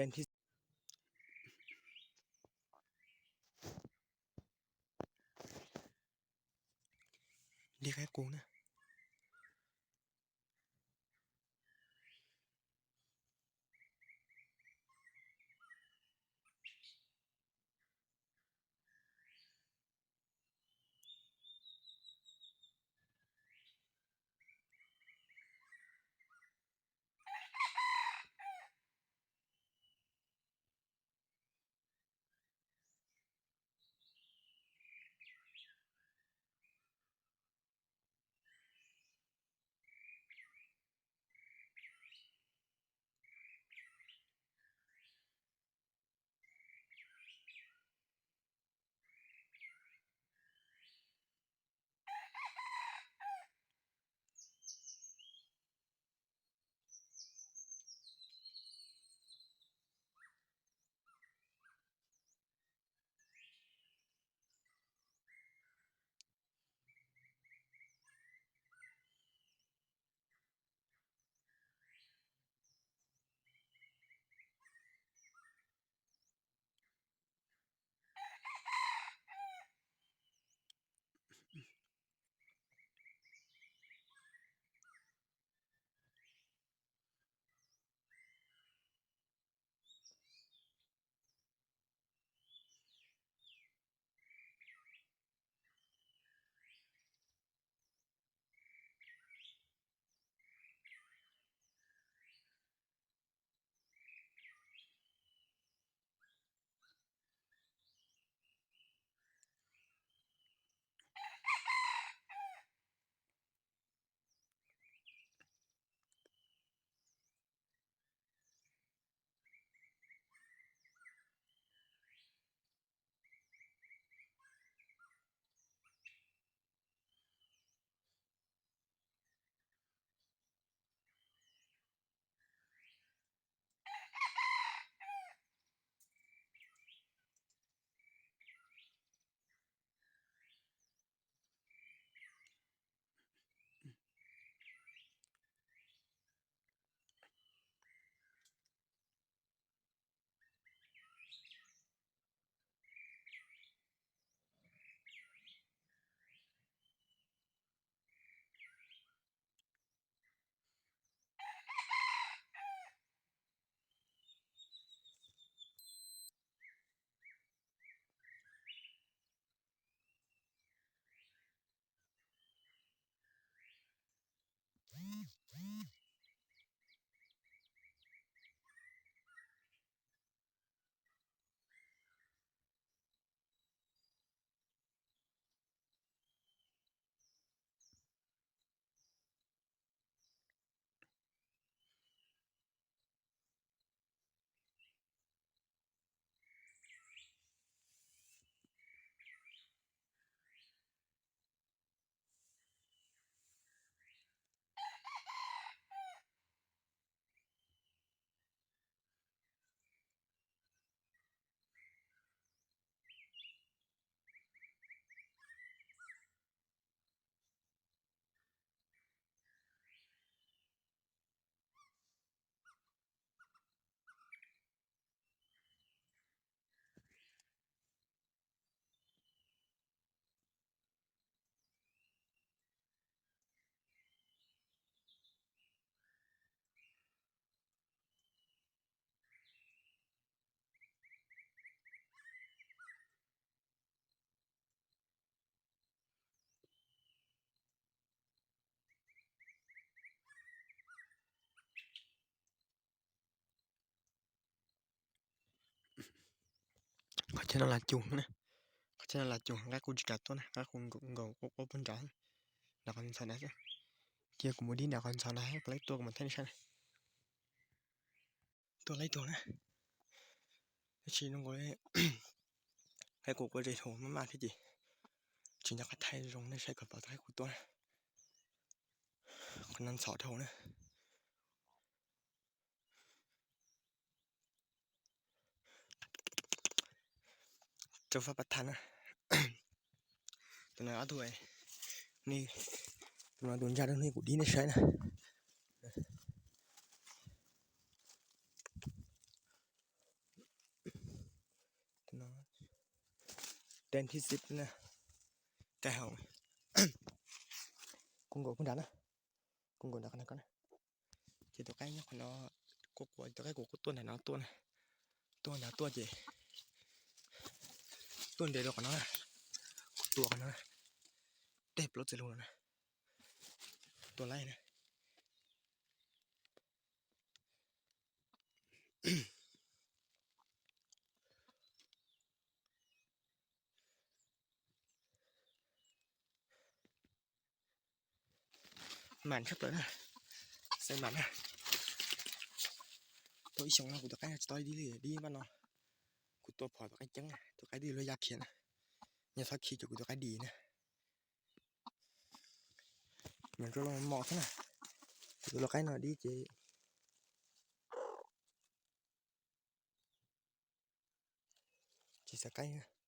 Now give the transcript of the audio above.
Li qaib qus na. Qhov chaw no las cug na. Qhov chaw no las cug, qaib qus tsis kam tuaj na, qaib qus nkaum nkaum quaj quaj puag nrad. Nram qhov ntxhov na xwb. Cia kuv mus dib nram qhov ntxhov na, kuv laib tuaj kuv mam thaij nej saib na. Tuaj laib tuag na. Tab sis no nkaus li qaib qus quaj zes hauv maj maj thiab ces tsis nco qab thaij zoo nej saib kom pom tau qaib qus tuaj na. Qhov no ntxhov dhau na. Rau fab pas thas na. Tus no ob tug, nej, tus no tus ntsa rau nej kuv dib nej saib na. Em thib xib na, kab hau, kuv nkaus kuv nrad na, kuv nkaus nrad qhov no ko na. Ces tus qaib nyob qhov no, kuv, tus qaib kuv kuv tuaj nram no tuaj na, tuaj nrad tuaj ces tuaj nres rau qhov no na, kuv tua qhov no na, tej plaub txiav lug no na, tua laib na. Mas tshaj plaws na, xaiv mas na. Tau ib xyoos no kuv tus qaib no tsis tau dib li, dib npaj no. Kuv tua phom tus qaib ceeb, tus qaib dib luag ya khiav na. Yog txhob khi ces kuv tus qaib dim na. Mas rau los mos thiab na. Kuv tus lau qaib no dib ces tsis xav qaib.